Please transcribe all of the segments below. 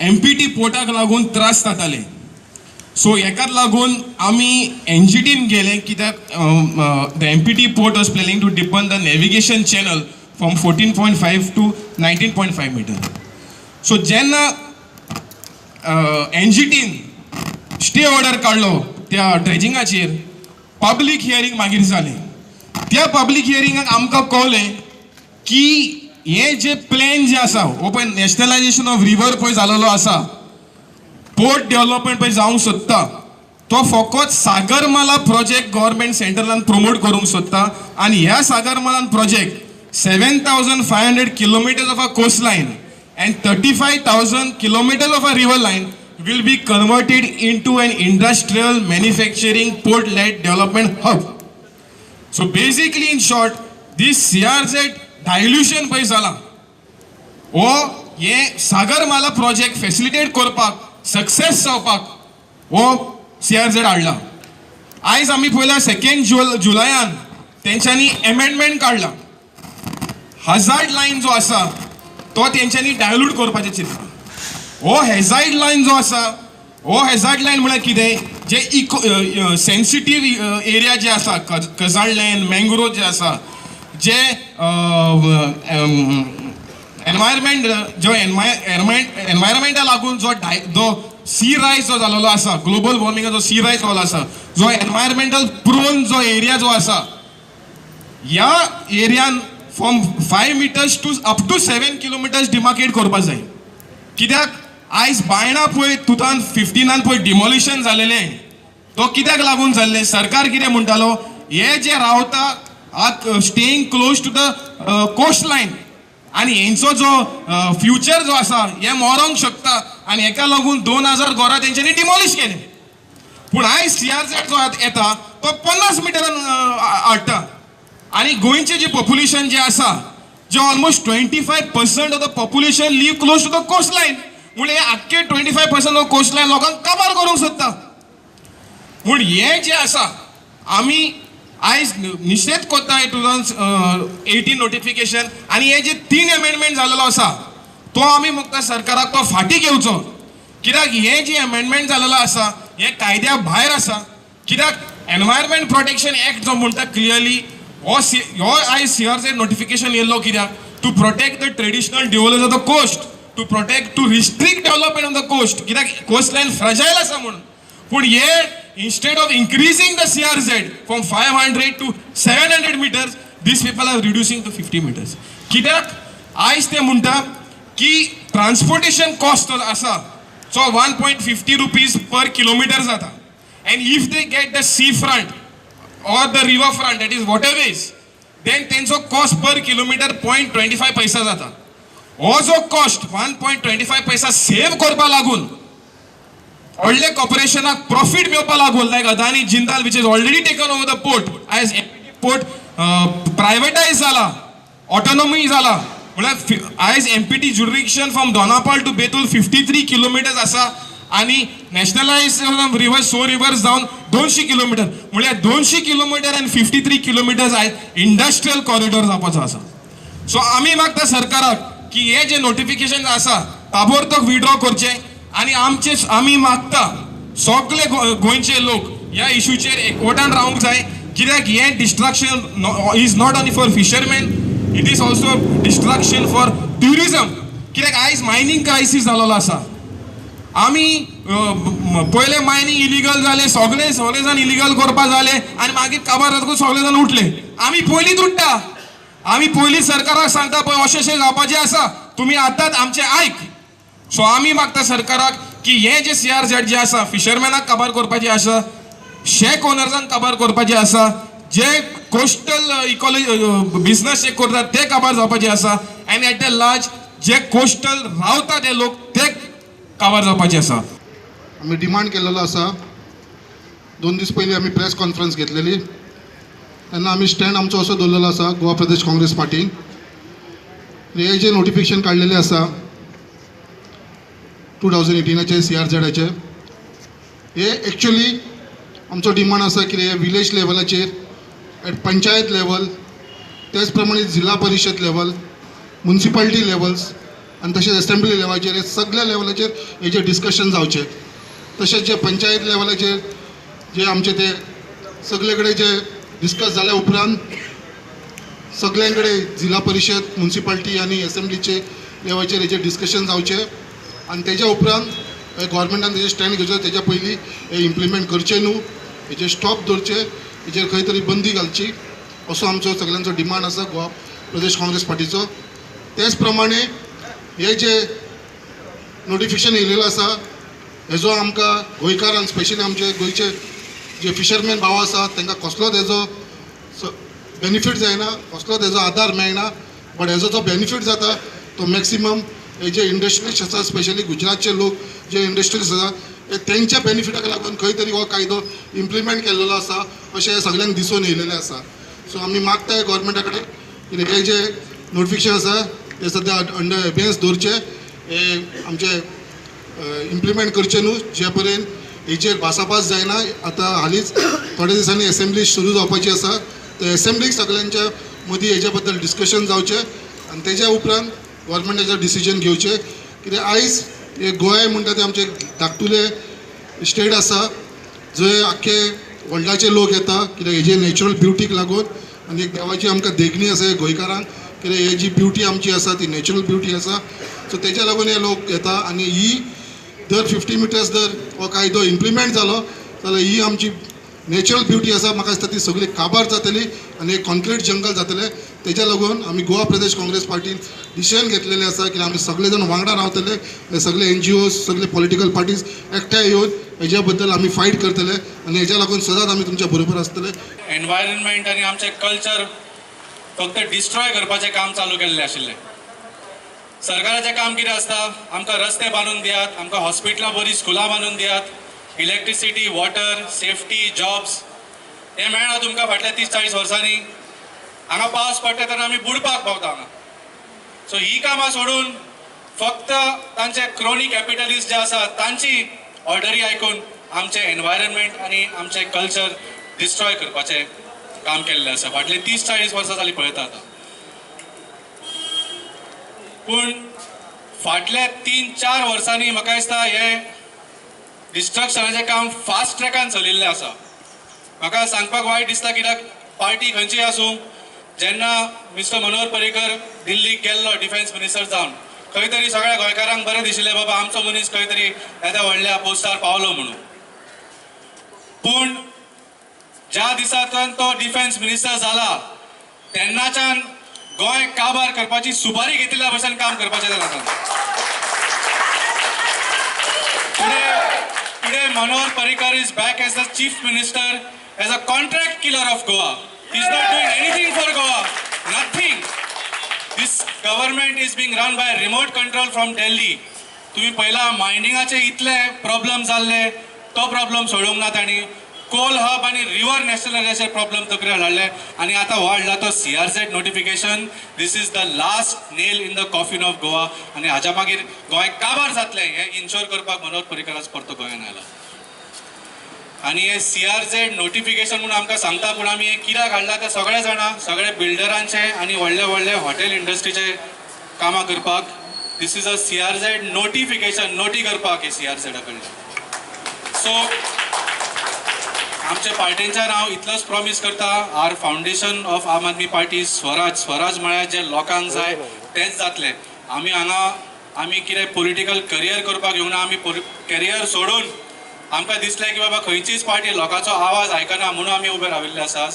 Empty पोर्टाक लागून त्रास जाताले. सो हेकाच लागून आमी एनजीटीन गेले, कित्याक the MPT port was planning to deepen the navigation channel from 14.5 to 19.5 meter. So जेन्ना एनजीटीन स्टे ऑर्डर काडलो त्या ड्रेजिंगाचेर, पब्लीक हियरींग मागीर जालें. त्या पब्लीक हियरिंगाक आमकां कळ्ळें की हे जे प्लॅन जे आसा, हो पळय नॅशनलायजेशन ऑफ रिवर पळय जालेलो आसा, पोर्ट डेव्हलपमेंट पळय जावंक सोदता, तो फकत सागरमाला प्रोजेक्ट गव्हर्मेंट सेंट्रलान प्रमोट करूंक सोदता. आनी ह्या सागरमालान project 7500 kilometers of a coast line and 35,000 kilometers of a river line will be converted into an industrial manufacturing port-led development hub. So basically, in short, this CRZ dilution पळय जाला, हो हे Sagarmala project facilitate करपाक, success जावपाक हो CRZ हाडला. आयज आमी पळयला, सेकंड जुलयान तेंच्यांनी एमेंडमेंट काडला. हजार्ड लायन जो आसा तो तेंच्यांनी डायल्यूट करपाचें चिंतला. हो हेजार्ड लायन जो आसा, हो हेजार्ड लायन म्हळ्यार कितें? जे इको सेन्सिटीव एरिया जे आसा, कजार्ड लँड, मँग्रोव जे आसा, जे एनवायरमेंट जो एनवायरमेंटा लागून जो सी रायज जो जालेलो आसा, ग्लोबल वॉर्मिंगाचो सी रायज जालो आसा, जो एनवायरमेंटल प्रोन जो एरिया जो आसा, ह्या एरियान from 5 meters to up to 7 kilometers demarcate करपा जाय. कित्याक आयज बायणा पळय 2015नान पळय डिमॉलिशन जालेलें, तो कित्याक लागून जाल्लें? सरकार कितें म्हणटालो, हे जे रावता staying close to the coast line आनी हेंचो जो फ्युचर जो आसा हे मरोंक शकता. आनी हेका लागून 2000 घरां तेंच्यांनी डिमॉलिश केले. पूण आयज सीआरझेड जो येता तो 50 मिटरान हाडटा आनी गोंयचें जे पॉप्युलेशन जे आसा, जे almost 25% of the population live close to the coast line, म्हणजे आख्खे 25% of coast line लोकांक काबार करूंक सोदता. पूण हें जें आसा, आमी आयज निशेध करता 2018 नोटिफिकेशन आनी हे जे तीन अमेंडमेंट जालेलो आसा, तो आमी मागता सरकाराक तो फाटीं घेवचो, कित्याक हे जे अमेंडमेंट जालेलो आसा हे कायद्या भायर आसा. कित्याक एनवायरमेंट प्रोटेक्शन एक्ट जो म्हणटा क्लियरली, हो सी हो आयज सीआरझेड नोटिफिकेशन येयल्लो कित्याक? To protect the traditional dwellers of the coast, to protect, to restrict development of the coast, कित्याक कोस्ट लायन फ्रजायल आसा म्हणून. पूण हे instead of increasing the CRZ from 500 to 700 meters, these people are reducing to 50 meters. कित्याक आयज ते म्हणटा की ट्रान्सपोर्टेशन कॉस्ट आसा so ₹1.50 per kilometer जाता, and if they get the sea front or the river front, that is waterways, then तेंचो cost per kilometer 0.25 पैसा जाता. हो जो कॉस्ट 1.25 पैसा सेव करपा लागून, व्हडले कॉर्पोरेशनाक प्रॉफीट मेळपा लागून, like Adani, Jindal, which is already taken over the port. आयज पोर्ट प्रायवेटायज जाला, ऑटोनॉमी जाला. म्हळ्यार आयज MPT jurisdiction from Dona Paula to Betul 53 kilometers आसा आनी नॅशनलायज रिवर सो रिवर्स जावन 200 किलोमिटर. म्हळ्यार 200 किलोमिटर आनी 53 किलोमिटर्स आयज इंडस्ट्रियल कॉरिडॉर जावपाचो आसा. सो आमी मागता सरकाराक की हे जे नोटिफिकेशन आसा ताबडतोब विड्रॉ करचे. आनी आमचे आमी मागता, सगळे गोंयचे लोक ह्या इशूचेर एकवटान रावंक जाय, कित्याक हें destruction is not only for fishermen, it is also destruction for tourism. कित्याक आयज मायनींग क्रायसीस जालोलो आसा. आमी पयले मायनींग इलिगल जालें, सगळे सगळे जाण इलिगल करपा जाले आनी मागीर काबार जातकूच सगळे जाण उठले. आमी पयलींच उठ्ठा, आमी पयलीं सरकाराक सांगता, पळय अशें अशें जावपाचें आसा, तुमी आतांच आमचें आयक. सो आमी मागता सरकाराक की हे जे सीआरझेड जे आसा, फिशरमॅनाक काबार करपाचें आसा, शॅक ओनर्सांक काबार करपाचें आसा, जे कोस्टल इकॉलॉजी बिझनस जे करतात ते काबार जावपाचे आसा, आनी एट the large जे कोस्टल रावता ते लोक ते काबार जावपाचे आसा. आमी डिमांड केलेलो आसा. 2 दीस पयलीं आमी प्रेस कॉन्फरन्स घेतलेली, तेन्ना आमी स्टँड आमचो असो दवरलेलो आसा गोवा प्रदेश काँग्रेस पार्टीन, हे जे नोटिफिकेशन काडलेलें आसा 2018आचे सीआरझेडाचे, हे एक्चुली आमचो डिमांड आसा की हे विलेज लेवलाचेर, एट पंचायत लेवल, त्याच प्रमाणे जिल्हा परिषद लेवल, मुन्सिपाल्टी लेवल्स. आनी तशेंच एसेंब्ली लेवलाचेर हे सगळ्या लेवलाचेर हेजेर डिस्कशन जावचें. तशेंच जे पंचायत लेवलाचेर जे आमचे ते सगळे कडेन जे डिस्कस जाल्या उपरांत सगळ्यां कडेन जिल्हा परिशद, मुन्सिपाल्टी आनी एसेंब्लीचे लेवलाचेर हेजेर डिस्कशन जावचें आनी तेज्या उपरांत गव्हर्मेंटान तेजेर स्टँड घेवचो. तेज्या पयलीं हें इम्प्लिमेंट करचें न्हू, हेजेर स्टॉप दवरचें, हेजेर खंय तरी बंदी घालची असो आमचो सगळ्यांचो डिमांड आसा गोवा प्रदेश काँग्रेस पार्टीचो. तेच प्रमाणे हे जे नोटिफिकेशन येयलेलें आसा हेजो आमकां गोंयकारांक, स्पेशली आमचे गोंयचे जे फिशरमॅन भाव आसा तांकां कसलोच हेजो बेनिफीट जायना, कसलोच हेजो आदार मेळना. बट हेजो जो बेनिफीट जाता तो मॅक्सिमम हे जे इंडस्ट्रियलिस्ट आसा, स्पेशली गुजरातचे लोक जे इंडस्ट्रियलिस्ट आसा हे तेंच्या बेनिफिटाक लागून खंय तरी हो कायदो इम्प्लिमेंट केल्लो आसा अशें सगळ्यांक दिसून येयलेलें आसा. सो आमी मागताय गव्हर्मेंटा कडेन की हे जे नोटिफिकेशन आसा ते सद्या अंडर एबियन्स दवरचे, हे आमचे इम्प्लिमेंट करचे न्हू जे पर्यंत हेचेर भासाभास जायना. आतां हालींच थोड्या दिसांनी एसेंब्ली सुरू जावपाची आसा, तर एसेंब्लीक सगळ्यांच्या मदीं हेच्या बद्दल डिस्कशन जावचें आनी तेज्या उपरांत गव्हर्मेंटाचें डिसिजन घेवचें. कित्याक आयज हे गोंय म्हणटा तें आमचें धाकटुलें स्टेट आसा जंय आख्खे वर्ल्डाचे लोक येता, कित्याक हेजे नॅचरल ब्युटीक लागून आनी एक देवाची आमकां देगणी आसा हे गोंयकारांक, कित्याक हे जी ब्युटी आमची आसा ती नॅचरल ब्युटी आसा. सो तेज्या लागून हे लोक येता आनी ही दर 50 मिटर्स जर हो कायदो इम्प्लिमेंट जालो जाल्यार ही आमची नॅचरल ब्युटी आसा म्हाका दिसता ती सगळी काबार जातली आनी एक कॉन्क्रीट जंगल जातलें. तेज्या लागून आमी गोवा प्रदेश काँग्रेस पार्टीन डिसिजन घेतलेलें आसा की आमी सगळे जाण वांगडा रावतले, हे सगळे एनजीओज, सगळे पॉलिटिकल पार्टीज एकठांय येवन हेज्या बद्दल आमी फायट करतले आनी हेज्या लागून सदांच आमी तुमच्या बरोबर आसतले. एनवायरमेंट आनी आमचें कल्चर फक्त डिस्ट्रॉय करपाचें काम चालू केल्लें आशिल्लें. सरकाराचें काम कितें आसता, आमकां रस्ते बांदून दियात, आमकां हॉस्पिटलां बरीं, स्कुलां बांदून दियात, इलेक्ट्रिसिटी, वॉटर, सेफ्टी, जॉब्स हें मेळना तुमकां फाटल्या 30-40 वर्सांनी. हांगा पावस पडटा तेन्ना आमी बुडपाक पावता हांगा. सो ही कामां सोडून फक्त तांचे क्रोनी कॅपिटलिस्ट जे आसा तांची ऑर्डरी आयकून आमचें एनवायरमेंट आनी आमचें कल्चर डिस्ट्रॉय करपाचें काम केल्लें आसा फाटले 30-40 वर्सां जालीं पळयता आतां. पूण फाटल्या 3-4 वर्सांनी म्हाका दिसता हें डिस्ट्रक्शनाचें काम फास्ट ट्रॅकान चलिल्लें आसा. म्हाका सांगपाक वायट दिसता कित्याक पार्टी खंयचीय आसूं, जेन्ना मिस्टर मनोहर पर्रीकर दिल्लीक गेल्लो डिफेन्स मिनिस्टर जावन, खंय तरी सगळ्या गोंयकारांक बरें दिशिल्लें बाबा आमचो मनीस खंय तरी येद्या व्हडल्या पोस्टार पावलो म्हणून. पूण ज्या दिसांतल्यान तो डिफेन्स मिनिस्टर जाला तेन्नाच्यान गोंय काबार करपाची सुपारी घेतिल्ल्या भशेन काम करपाचें जालां. Today Manohar Parrikar is back as the chief minister, as a contract killer of Goa. He is not doing anything for Goa, nothing. This government is being run by remote control from Delhi. तुम्ही पहिला मायनिंगाचे इतले problem जाल्ले तो problem सोडूंक ना तांणी, कोल hub आनी river nationalisation problem तकलेर हाडले आनी आतां वाडला तो CRZ notification. This is the last nail in the coffin of Goa आनी हाज्या मागीर गोंय काबार जातलें हें इन्शोर करपाक मनोहर पर्रीकराच परतो गोंयान आयला. आनी हे CRZ notification म्हणून आमकां सांगता, पूण आमी हें कित्याक हाडलां तें सगळे जाणा, सगळे बिल्डरांचे आनी व्हडले व्हडले हॉटेल इंडस्ट्रीचे कामां करपाक. This is a CRZ notification, नोटी करपाक हे CRZ कडल्यान. सो आमच्या पार्टींच्यान हांव इतलोच प्रॉमीस करता, our foundation of Aam Aadmi Party Swaraj. Swaraj म्हळ्यार जे लोकांक जाय तेंच जातलें. आमी हांगा आमी कितें पॉलिटिकल करियर करपाक येवना, आमी करियर सोडून आमकां दिसलें की बाबा खंयचीच पार्टी लोकांचो आवाज आयकना म्हणून आमी उबे राविल्ले आसा.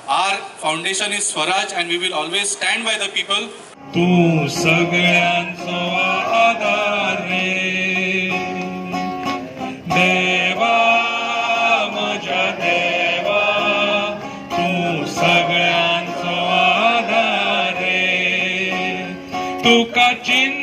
Our foundation is Swaraj and we will always stand by the people. तूं सगळ्यांचो आदार रे देवा, म्हज्या देवा, तूं सगळ्यांचो आदार रे, तुका चिंत